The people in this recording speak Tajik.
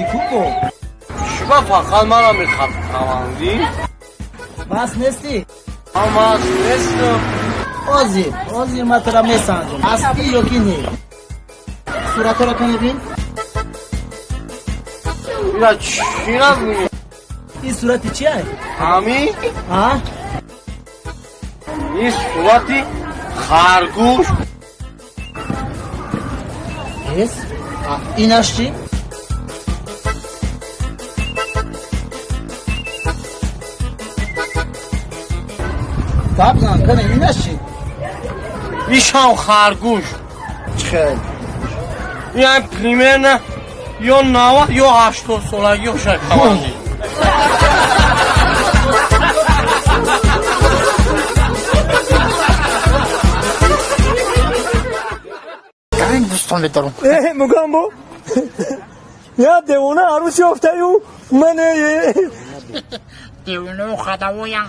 Қапти куко. Шума фақат мара мехапти каванди? Маст нестӣ? Маст нестам. Ҳозир, ҳозир ман тура месанҷам. Ҳастӣ ё ки не? Суратҳоро ту мебин? Ина чӣ назмӣ? Ин сурати чия? Ҳами? А? Ин сурати харгӯш. Эс? Инаш чӣ? Гап зан, кане инаш чӣ? Ишам харгӯш. Чӣ хел? Ин примерно ё 90 ё 80 солагӣ ошад каванди. Ганг дӯстон медорам. Э, Мугамбо, я девона арӯс ёфтаю, ман Девонао хадавоям.